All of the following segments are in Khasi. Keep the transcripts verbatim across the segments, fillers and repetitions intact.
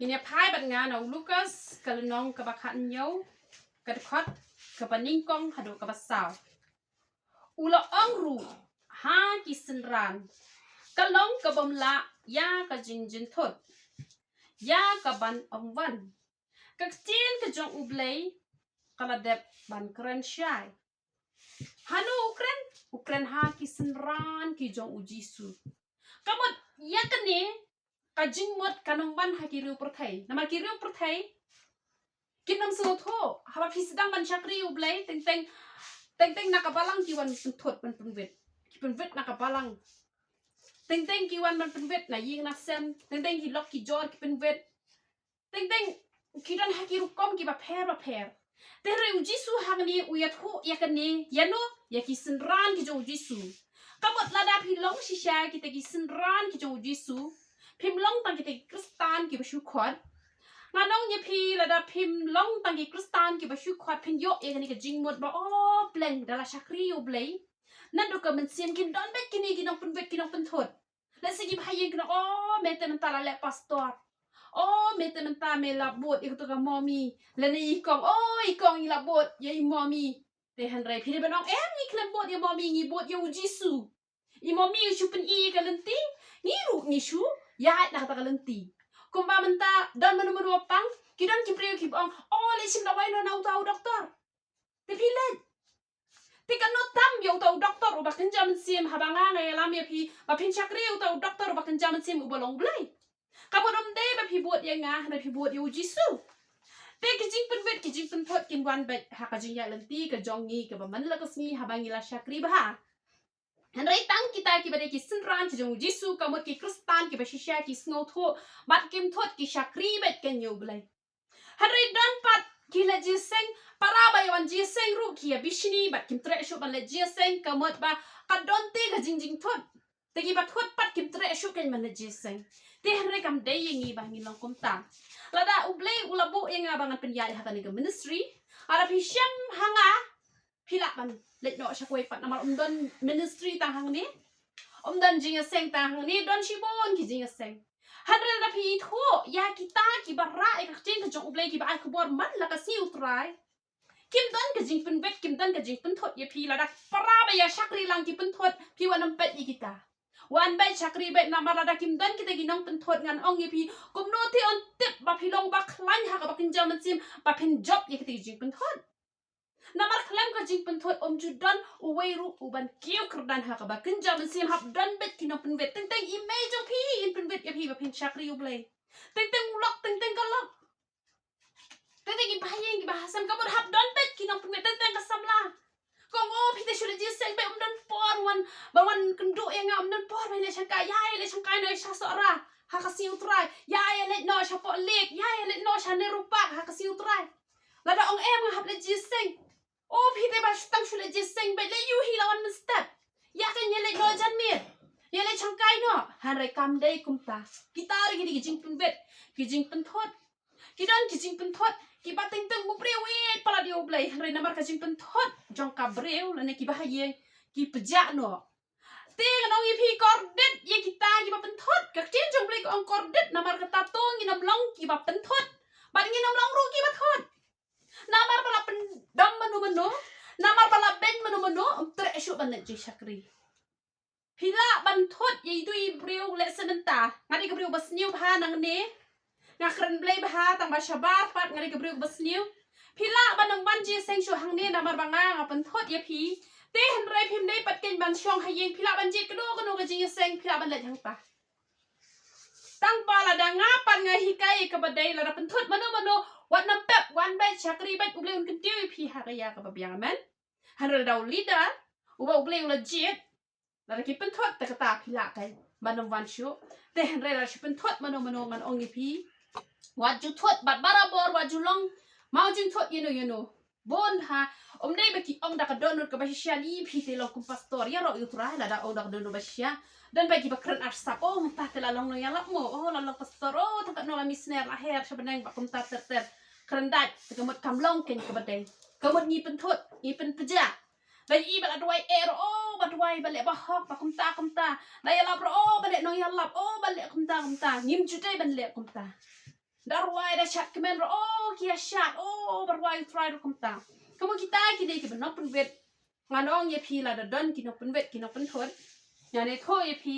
Ngin ïa phai bad nga na u Lukas, ka lynnong kaba khathynñiew, ka dkhot kaba nyngkong haduh kaba saw. U la ong ruh ha ki synran, ka long ka bym lah ïa ka jingjynthut ïa kaban ym wan. Ka ktien ka jong U Blei ka la dep ban kren shai. Hano u kren? U kren ha ki synran ki jong U Jisu. Ka mut ïa kane ka jingmut kan ym wan ha ki riew pyrthei. Namar ki riew pyrthei kin ym sngewthuh. Haba phi sdang ban shakri U Blei, teng teng, teng teng na ka balang ki wan pynthut ban pynwit. Ki pynwit na ka balang. Teng teng ki wan ban pynwit na ïing na sem. Teng teng ki lok ki jor ki pynwit. Teng teng ki don ha ki rukom kiba pher ba pher. Te hynrei U Jisu hangne u ïathuh ïa kane ïano, ïa ki synran ki jong U Jisu. Ka mut lada phi long shisha kita ki synran ki jong U Jisu, phim long tang kita ki Khristan kiba shu khot. Ngan ong ïa phi, lada phim long tang ki Khristan kiba shu khot, phin ïoh ïa kane ka jingmut ba, oh, pleng, da la shakri U Blei, naduh ka mynsiem kin don beit kine ki nongpynwit, ki nongpynthut. Lehse ki bahaïing kin ong, oh, me te mynta la leh pastor. Oh, me te mynta me la bud ïa kato ka momi. Lane i kong, oh, i kong, i la bud ïa i momi. Te hynrei phi dei ban ong, em, ngi khlem bud ïa momi, ngi bud ïa U Jisu. I momi u shu pyni ïa ka lynti, ngi ruh ngi shu ïaid na kata ka lynti. Kumba mynta don mano mano ba pang, ki don ki briew kiba ong, oh, leit shim dawai noh na uta u doktor. Te phi leit. Te katno tam ïa uta u doktor uba kynja mynsiem, haba nga nga ïalam ïa phi ba phin shakri ïa uta u doktor uba kynja mynsiem uba long U Blei. Ka mut ym dei ba phi bud ïa nga, hynrei phi bud ïa U Jisu. Te ki jingpynwit, ki jingpynthut kin wan beit ha ka jingïaid lynti ka jong ngi kaba man la ka sngi haba ngi la shakri bha. Hynrei tang kita kiba dei ki synran ki jong U Jisu, ka mut ki Khristan kiba shisha, ki sngewthuh bad kim thut, ki shakri beit kein ïa U Blei. Hynrei don pat ki leit jingïaseng, para ba ïa wan jingïaseng ruh ki ïa bishni bad kim treh shuh ban leit jingïaseng, ka mut ba ka don te ka jingjingthut. Te kiba thut pat kim treh shuh kein ban leit jingïaseng. Te hynrei kam dei ïa ngi ba ngin long kumta. Lada U Blei u la buh ïa nga ba ngan pynïaid ha kane ka ministry, lada phi shem ha nga, phi lah ban leit noh sha kawei pat, namar ym don ministry tang hangne. Ym don jingïaseng tang hangne, don shibun ki jingïaseng. Hynrei lada phi ithuh ïa kita kiba rah ïa ka ktien ka jong U Blei, kiba ai khubor man la ka sngi U Trai, kim don ka jingpynwit, kim don ka jingpynthut ïa phi. Lada para ba ïa shakri lang ki pynthut, phi wan ym peit ïa kita. Wan beit, shakri beit, namar lada kim don kita ki nongpynthut, ngan ong ïa phi, kumno te yn tip ba phi long ba khlaiñ ha kaba kynja mynsiem ba phin jop ïa kita ki jingpynthut. Namar khlem ka jingpynthut ym ju don uwei ruh uban kiew kyrdan ha kaba kynja mynsiem. Hap don beit ki nongpynwit. Teng teng i mei jong phi in pynwit ïa phi ba phin shakri U Blei. Teng teng u lok, teng teng ka lok. Teng teng ki bahaïing, ki bahasem, ka mut hap don beit ki nongpynwit, teng teng ka samla. Kong, oh, phi te shu leit jingïaseng beit, ym don por wan, ba wan kynduh ïa nga, ym don por ba ïa leit shangkai, ïa, ïa leit shangkai noh sha Sohra ha ka sngi U Trai, ïa, ïa leit noh sha Pohliew, ïa, ïa leit noh sha Nehru Park ha ka sngi U Trai. Lada ong em nga hap leit jingïaseng, oh, phi te ba shu tang shu leit jingïaseng beit, leit ïohi la wan mynstep. Ïa kein ïa leit noh janmiet, ïa leit shangkai noh. Hynrei kam dei kumta. Kita ruh ki dei ki jingpynwit, ki jingpynthut. Ki don ki jingpynthut kiba teng teng u briew ïeit palat ïa U Blei, hynrei namar ka jingpynthut jong ka briew lane ki bahaïing, ki pjah noh. Te ngan ong ïa phi, kordit ïa kita kiba pynthut. Ka ktien jong U Blei ka ong kordit, namar kata to ngin ym long kiba pynthut bad ngin ym long ruh kiba thut. Namar ba la pyndom mano mano, namar ba la beiñ mano mano, ym treh shuh ban leit jingshakri. Phi lah ban thut ïa itu i briew, lehse mynta nga dei ka briew ba sniew bha nangne, nga kren Blei bha, tang ba shabar pat nga dei ka briew ba sniew. Phi lah ban ym wan jingïaseng shuh hangne namar ba nga nga pynthut ïa phi. Te hynrei phim dei pat kein ban shong ha ïing, phi lah ban jied kano kano ka jingïaseng, phi lah ban leit hangta. Tang ba lada nga pat nga hikai ïa kaba dei, lada pynthut mano mano, wat nym pep, wan beit, shakri beit, U Blei un kyntiew ïa phi ha ka ïa kaba biang, amen. Hynrei lada u leader uba U Blei u la jied, lada ki pynthut, te kata phi lah kein ban ym wan shuh. Te hynrei lada shu pynthut mano mano, ngan ong ïa phi, wat ju thut bad barabor, wat ju long mawjingthut ïano ïano. Bun ha, ym dei ba ki ong da ka dohnud kaba shisha, ïa phi te long kum pastor, ïaroh ïa U Trai lada ong da ka dohnud ba shisha. Don ba kiba kren arsap, oh, mynta te la long nongïalap mo, oh, la long pastor, oh, tang katno la misner, la her sha bneng, ba kumta ter ter. Kren dait, te ka mut kam long kein kaba dei. Ka mut ngi pynthut, ngi pynpjah. Ba ïohi ba la duwai eh ruh, oh, ba duwai, ba leh bahok, ba kumta kumta. La ïalap ruh, oh, ba leh nongïalap, oh, ba leh kumta kumta. Ngim ju dei ban leh kumta. Da rwai da shad kmen ruh, oh, ki ïa shad, oh, ba rwai u Trai ruh kumta. Ka mut kita ki dei kiba nongpynwit. Ngan ong ïa phi, lada don ki nongpynwit, ki nongpynthut, ngan ïathuh ïa phi,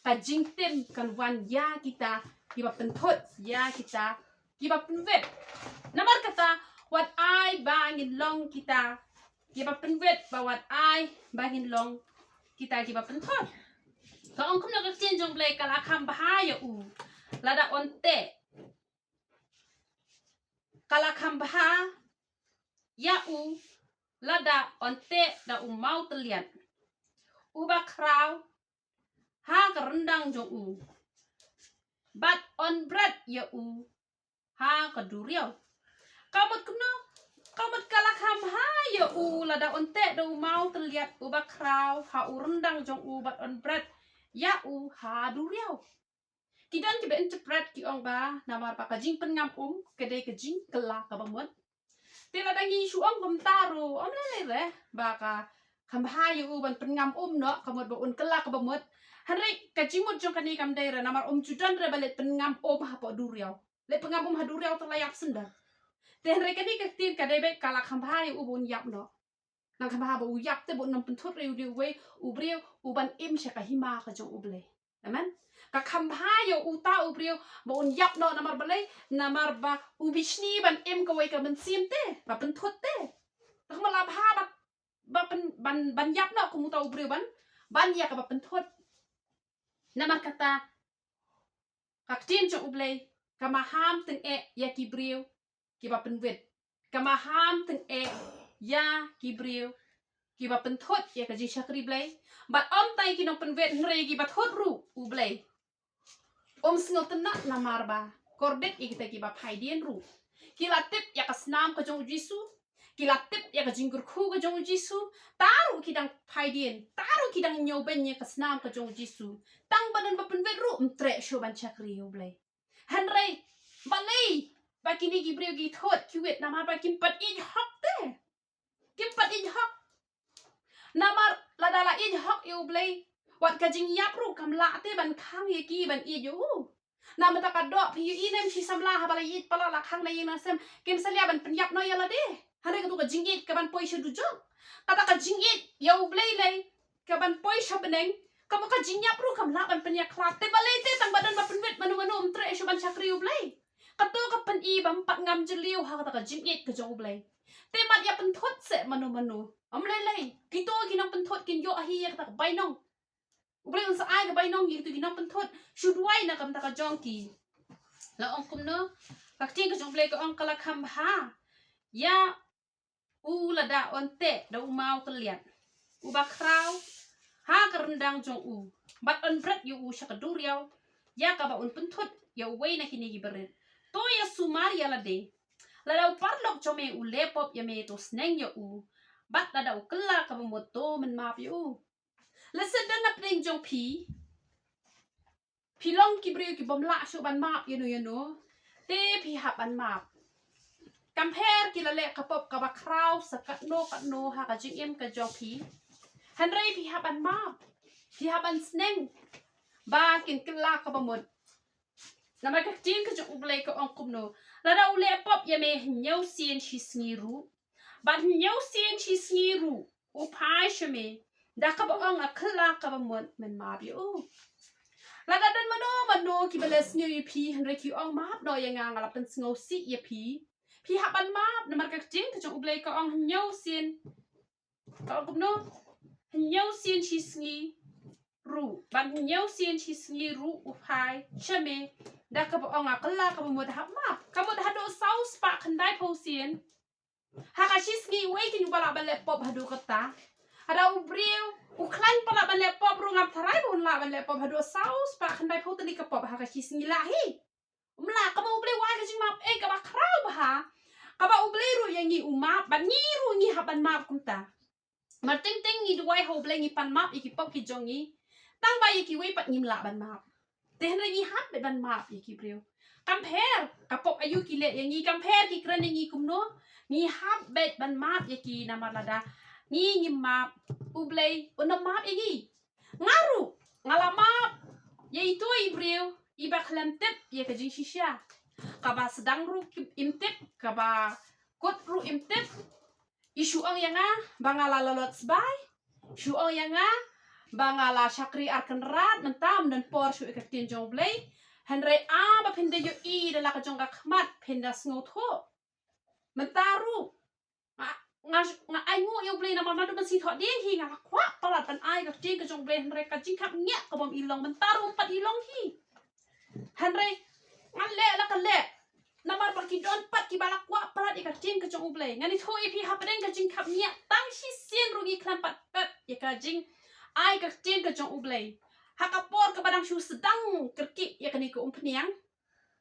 ka jingtim kan wan ïa kita kiba pynthut, ïa kita kiba pynwit. Namar kata, wat ai ba ngin long kita kiba pynwit, bad wat ai ba ngin long kita kiba pynthut. Ka ong kumno ka ktien jong U Blei? Ka la kham bha ïa u lada un teh. Ka la kham bha ïa u lada un teh da u mawtylliat uba khraw ha ka ryndang jong u, bad un bret ïa u ha ka duriaw. Ka mut kumno? Ka mut ka la kham bha ïa u lada un teh da u mawtylliat uba khraw ha u ryndang jong u, bad un bret ïa u ha duriaw. Ki don kiba interpret, ki ong ba namar ba ka jingpynngam um ka dei ka jingkylla kaba mut. Te lada ngi shu ong kumta ruh, ym lei lei re ba ka kham bha ïa u ban pynngam um noh, ka mut ba un kylla kaba mut. Hynrei ka jingmut jong kane kam dei re, namar um ju don re ba leit pynngam um hapoh duriaw. Leit pynngam um ha duriaw te la ïap shen de. Te hynrei kane ka ktien ka dei beit ka la kham bha ïa u ba un ïap noh. Nang kham bha ba u ïap te, ba un nang pynthut re u dei uwei u briew uban im sha ka hima ka jong U Blei. Amen. Ka kham bha ïa uta u briew ba un ïap noh, namar balei? Namar ba u bishni ban im kawei ka mynsiem te, ba pynthut te. Te ka mut la bha ba, ba pyn, ban, ban ïap noh kum uta u briew ban, ban ïa kaba pynthut. Namar kata, ka ktien jong U Blei ka maham tyngeh ïa ki briew kiba pynwit. Ka maham tyngeh ïa ki briew kiba pynthut ïa ka jingshakri Blei. Bad ym tang ïa ki nongpynwit, hynrei ïa kiba thut ruh U Blei um sngewtynnat, namar ba kordit ïa kita kiba phaidien ruh ki la tip ïa ka snam ka jong U Jisu. Ki la tip ïa ka jingkyrkhu ka jong U Jisu. Ta ruh ki dang phaidien, ta ruh ki dang ñiewbeiñ ïa ka snam ka jong U Jisu. Tang ba don ba pynwit ruh ym treh shuh ban shakri ïa U Blei. Hynrei balei ba kine ki briew ki thut, ki wit? Namar ba kim pat ïeit hok te. Kim pat ïeit hok. Namar lada la ïeit hok ïa U Blei, wat ka jingïap ruh kam lah te ban khang ïa ki ban ïeit ïa u. Namar kata ka doh, phi ïohi ne em, shi samla haba la ïeit palat la khang na ïing na sem, kim salia ban pynïap noh ïa lade. Hynrei katu ka jingïeit ka ban poi sha dujok. Kata ka jingïeit ïa U Blei lei ka ban poi sha bneng. Ka mut ka jingïap ruh kam lah ban pynïakhlad. Te balei te tang ba don ba pynwit mano mano ym treh shuh ban shakri U Blei? Kato ka pyni ba ym pat ngam jylliew ha kata ka jingïeit ka jong U Blei. Te mat ïa pynthut seh mano mano. Ym lei lei. Kito ki nongpynthut kin ïoh hi ïa kata ka bainong. U Blei un sa ai ka bainong ïa kito ki nongpynthut shu duwai na ka bynta ka jong ki. La ong kumno? Ka ktien ka jong U Blei ka ong ka la kham bha ïa u lada un teh da u mawtylliat uba khraw ha ka ryndang jong u, bad un bret ïa u sha ka duriaw, ïa kaba un pynthut ïa uwei na kine ki barit. To ïasumar ïa lade. Lada u paralok jong me u leh pop ïa me, to sneng ïa u. Bad lada u kylla kaba mut, to mynmap ïa u. Lehse don na pdeng jong phi, phi long ki briew ki bym lah shuh ban map ïano ïano, te phi hap ban map. Kam pher ki la leh ka pop kaba khraw sa katno katno ha ka jingim ka jong phi, hynrei phi hap ban map, phi hap ban sneng ba kin kylla kaba mut. Namar ka ktien ka jong U Blei ka ong kumno? Lada u leh pop ïa me hynñiew sien shi sngi ruh, bad hynñiew sien shi sngi ruh u phai sha me da kaba ong, nga kylla kaba mut, mynmap ïa u. Lada don mano mano kiba leh sniew ïa phi hynrei ki ong, map noh ïa nga, nga la pynsngewsih ïa phi, phi hap ban map. Namar ka ktien ka jong U Blei ka ong hynñiew sien, ka ong kumno? Hynñiew sien shi sngi ruh, bad hynñiew sien shi sngi ruh u phai sha me da kaba ong, nga kylla kaba mut, hap map. Ka mut haduh saw spah khyndaiphew sien ha ka shi sngi, uei kein uba lah ban leh pop haduh katta? Lada u briew u khlaiñ palat ban leh pop ruh, ngam tharai ba un lah ban leh pop haduh saw spah khyndaiphew tylli ka pop ha ka shi sngi, lah hi? Ym lah. Ka mut U Blei u ai ka jingmap, eh, kaba khraw bha, kaba U Blei ruh ïa ngi u map, bad ngi ruh ngi hap ban map kumta. Mar teng teng ngi duwai ha U Blei, ngi pan map ïa ki pop ki jong ngi, tang ba ïa kiwei pat ngim lah ban map. Te hynrei ngi hap beit ban map ïa ki briew. Kam pher ka pop aïu ki leh ïa ngi, kam pher ki kren ïa ngi kumno, ngi hap beit ban map ïa ki. Namar lada ngi ngim map, U Blei un ym map ïa ngi. Nga ruh nga la map ïa ito i briew iba khlem tip ïa ka jingshisha. kaba sdang ruh im tip, kaba kut ruh im tip. I shu ong ïa nga ba nga la lalot sbai, shu ong ïa nga ba nga la shakri ar kynrad, mynta ym don por shuh ïa ka ktien jong U Blei. Hynrei a ba phin da ïohi da la ka jong ka khmat, phin da sngewthuh. Mynta ruh nga, nga, nga ai nguh ïa U Blei namar naduh mynsiem thoh ding hi nga la kwah palat ban ai ka ktien ka jong U Blei, hynrei ka jingkhapngiah ka bym i long, mynta ruh ym pat i long hi. Hynrei ngan leh la ka leh namar ba ki don pat kiba la kwah palat ïa ka ktien ka jong U Blei. Ngan ïathuh ïa phi hapdeng ka jingkhapngiah tang shisien ruh ngi khlem pat pep ïa ka jingai ka ktien ka jong U Blei. Ha ka por kaba dang shu sdang kyrkieh ïa kane ka umphniang,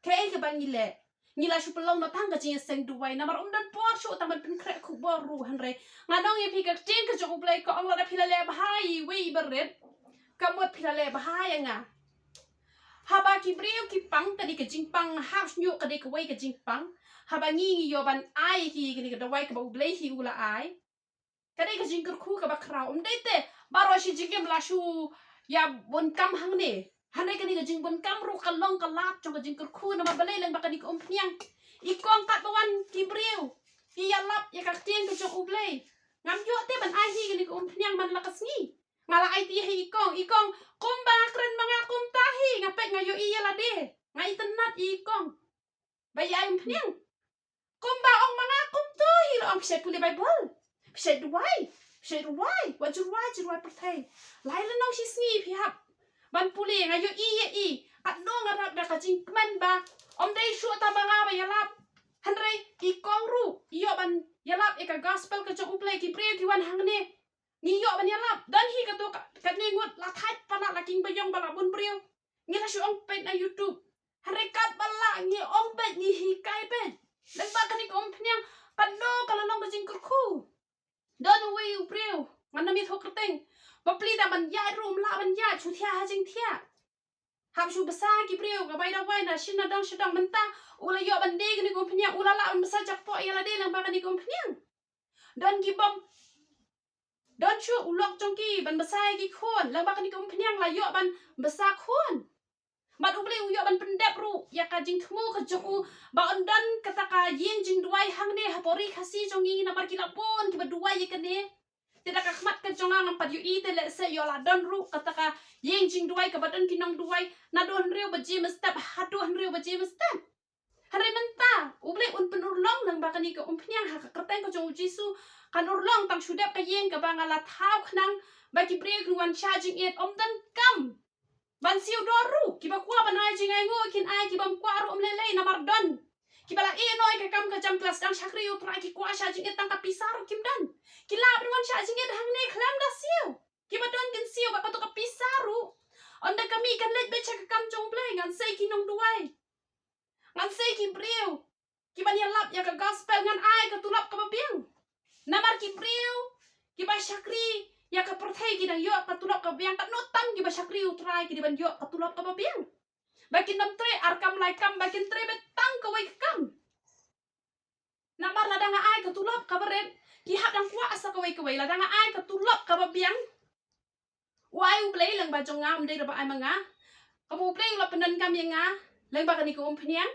kaei kaba ngi leh? Ngi la shu pynlong noh tang ka jingïaseng duwai namar ym don por shuh tang ban pynkhreh khubor ruh. Hynrei ngan ong ïa phi, ka ktien ka jong U Blei ka ong lada phi la leh bha ïa iwei iba rit, ka mut phi la leh bha ïa nga. Haba ki briew ki pang, ka dei ka jingpang, hap shñiuh ka dei kawei ka jingpang. Haba ngi, ngi ïoh ban ai ïa ki kane ka dawai kaba U Blei hi u la ai, ka dei ka jingkyrkhu kaba khraw. Ym dei te baroh shi jingim la shu ïa bun kam hangne. Hynrei kane ka jingbun kam ruh ka long ka lad jong ka jingkyrkhu namar balei? Lyngba kane ka umphniang, i kong, katba wan ki briew ki ïalap ïa ka ktien ka jong U Blei. Ngam ïoh te ban ai hi kane ka umphniang man la ka sngi. Nga la aiti ha i kong, i kong, kumba nga kren ma nga kumta hi, nga peit nga ïohi ïa lade. Nga itynnad ïa i kong ba ïa ai umphniang. Kumba ong ma nga kumto hi, la ong phi shait pule Baibl, phi shait duwai, phi shait rwai, wat ju rwai, ju rwai pyrthei. Lai lynnong shi sngi phi hap ban pule. Nga ïohi ïa i, katno nga rap da ka jingkmen ba ym dei shuh tang ma nga ba ïalap, hynrei i kong ruh i ïoh ban ïalap ïa ka gospel ka jong U Blei. Ki briew ki wan hangne, ngi ïoh ban ïalap. Don hi kato ka, katne ngut la thait palat, la king ba ïong ba la bun briew. Ngi la shu ong peit na YouTube. Hynrei katba lah ngi ong peit, ngi hikai peit. Lyngba kane ka umphniang, katno ka la long ka jingkyrkhu. Don uwei u briew, ngan ym ïathuh kyrteng, ba plie da ban ïaid ruh ym lah ban ïaid, shu thiah ha jingthiah. Hap shu bsa ki briew, ka bai dawai na shin na dong sha dong. Mynta u la ïoh ban die kane ka umphniang, u la lah ban bsa jakpoh ïa lade lyngba kane ka umphniang. Don ki bym don shuh u lok jong ki ban bsa ïa ki khun, lyngba kane ka umphniang la ïoh ban bsa khun. Bad U Blei u ïoh ban pyndep ruh ïa ka jingthmu ka jong u ba un don kata ka ïing jingduwai hangne hapoh Ri Khasi jong ngi, namar ki la bun kiba duwai ïa kane. Te da ka khmat ka jong nga ngam pat ïohi te lehse ïoh la don ruh kata ka ïing jingduwai kaba don ki nongduwai naduh hynriew baje mynstep haduh hynriew baje mynstep. Hynrei mynta U Blei un pynurlong lyngba kane ka umphniang ha ka kyrteng ka jong U Jisu. Kan urlong tang shu dep ka ïing kaba nga la thaw khnang ba ki briew kin wan shah jingit. Ym don kam ban siew dor ruh. Kiba kwah ban ai jingainguh kin ai, ki bym kwah ruh ym lei lei, namar don kiba la ïeh noh ïa ka kam ka jam, ki la sdang shakri ïa U Trai, ki kwah shah jingit, tang ka pisa ruh kim don. Ki lah ban wan shah jingit hangne khlem da siew. Kiba don kin siew bad kato ka pisa ruh. Ynda ka mih kan leit beit sha ka kam jong U Blei. Ngan sei ki nongduwai, ngan sei ki briew kiban ïalap ïa ka gospel, ngan ai ka tulop kaba biang. Namar ki briew kiba shakri ïa ka pyrthei ki dang ïoh ka tulop kaba biang, katno tam kiba shakri ïa U Trai ki dei ban ïoh ka tulop kaba biang. Ba kin ym trei ar kam lai kam, ba kin trei beit tang kawei ka kam. Namar lada nga ai ka tulop kaba rit, ki hap dang kwah sa kawei kawei. Lada nga ai ka tulop kaba biang, u ai U Blei lyngba jong nga, ym dei ruh ba ai ma nga. Kum U Blei u la pyndonkam ïa nga lyngba kane ka umphniang.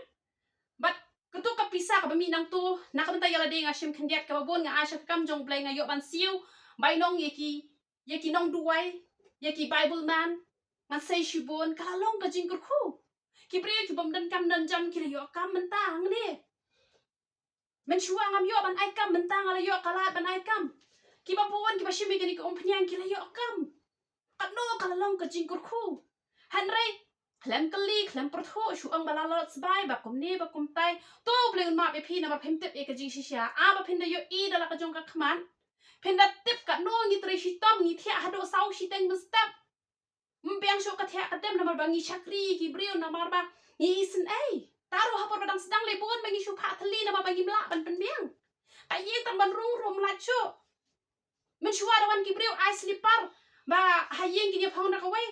Bad kato ka pisa kaba mih nangto, na ka bynta ïa lade nga shim khyndiat, kaba bun nga ai sha ka kam jong U Blei, nga ïoh ban siew bainong ïa ki, ïa ki nongduwai, ïa ki Bible man. Ngan sei shibun, ka la long ka jingkyrkhu. Ki briew ki bym donkam don jam ki la ïoh kam mynta hangne. Mynshuwa ngam ïoh ban ai kam, mynta nga la ïoh ka lad ban ai kam. Kiba bun kiba shim ïa kane ka umphniang ki la ïoh kam. Katno ka la long ka jingkyrkhu. Hynrei khlem kylli, khlem pyrthuh, shu ong ba la lalot sbai, ba kumne ba kumtai. To U Blei un map ïa phi namar phim tip ïa ka jingshisha. A ba phin da ïohi da la ka jong ka khmat, phin da tip katno ngi trei shitom, ngi thiah haduh saw shiteng mynstep. Ym biang shuh ka thiah ka dem namar ba ngi shakri ïa ki briew, namar ba ngi isynei. Tang ruh ha por ba dang sdang lei bun ba ngi shu phah thylli namar ba ngim lah ban pynbiang. Ka ïing tang ban rung ruh ym lah shuh. Mynshuwa da wan ki briew ai slipar ba ha ïing kin ïa phong da kawei,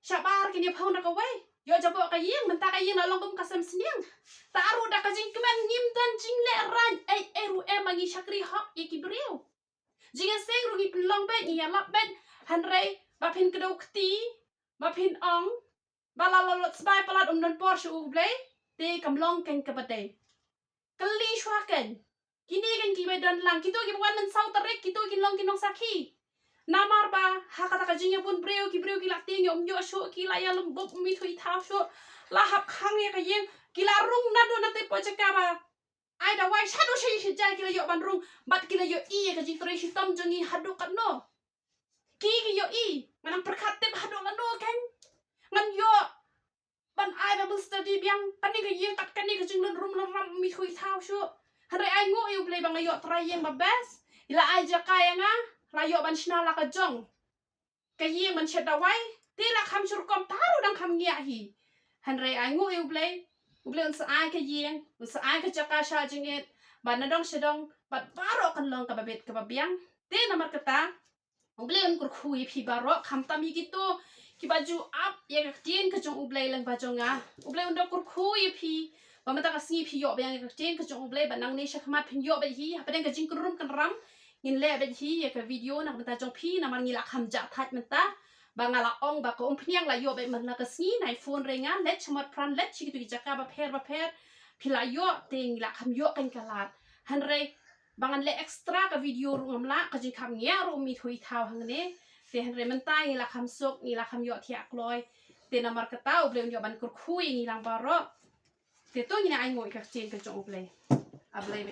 shabar kin ïa phong da kawei. Ïoh jaboh ka ïing, mynta ka ïing la long kum ka sem sniang. Tang ruh da ka jingkmen ngim don jingleh rain ei ei ruh em ba ngi shakri hok ïa ki briew. Jingïaseng ruh ngi pynlong beit, ngi ïalap beit, hynrei ba phin kdew kti, ba phin ong ba la lalot sbai palat, ym don por sha U Blei. Te kam long kein kaba dei. Kylli shuwa kein. Kine kein kiba don lang. Kito kiba wan mynsaw tarik, kito kin long ki nongsakhi. Namar ba ha kata ka jingïabun briew, ki briew ki la tieng ïa um ïoh shuh, ki la ïalum bup, um ithuh ithaw shuh. La hap khang ïa ka ïing, ki la rung naduh na te poi jaka ba ai dawai shaduh sha ïing sha jai, ki la ïoh ban rung bad ki la ïohi ïa ka jingtrei shitom jong ngi haduh katno. Ki ki ïohi, ngan nang pyrkhat tip haduh lano kein. Ngan ïoh ban ai Bible study biang, kane ka ïing kat kane ka jinglynrum lynram um ithuh ithaw shuh. Hynrei ai nguh ïa U Blei ba nga ïoh trai ïing ba best. I la ai jaka ïa nga, la ïoh ban shna la ka jong ka ïing ban shet dawai. Te la kham shu rukom, ta ruh dang kham ngiah hi. Hynrei ai nguh ïa U Blei. U Blei un sa ai ka ïing, un sa ai ka jaka shah jingit, bad na dong sha dong, bad baroh kan long kaba bit kaba biang. Te namar kata U Blei un kyrkhu ïa phi baroh, khamtam ïa kito kiba ju ap ïa ka ktien ka jong U Blei lyngba jong nga. U Blei un da kyrkhu ïa phi ba mynta ka sngi phi ïoh biang ïa ka ktien ka jong U Blei, ba nangne shakhmat phin ïoh beit hi hapdeng ka jingkynrum kynram. Ngin leh beit hi ïa ka video na ka bynta jong phi, namar ngi la kham jah thait mynta ba nga la ong ba ka umphniang la ïoh beit man la ka sngi, nai phone re nga, leit sha Motphran, leit sha kito ki jaka bapher bapher. Phi la ïoh, te ngi la kham ïoh kein ka lad. Hynrei ba ngan leh extra ka video ruh ngam lah, ka jingkham ngiah ruh um ithuh ithaw hangne. Te hynrei mynta ngi la kham suk, ngi la kham ïoh thiah kloi. Te namar kata U Blei un ïoh ban kyrkhu ïa ngi lang baroh. Te to ngin ai nguh ïa ka ktien ka jong U Blei. A Blei ba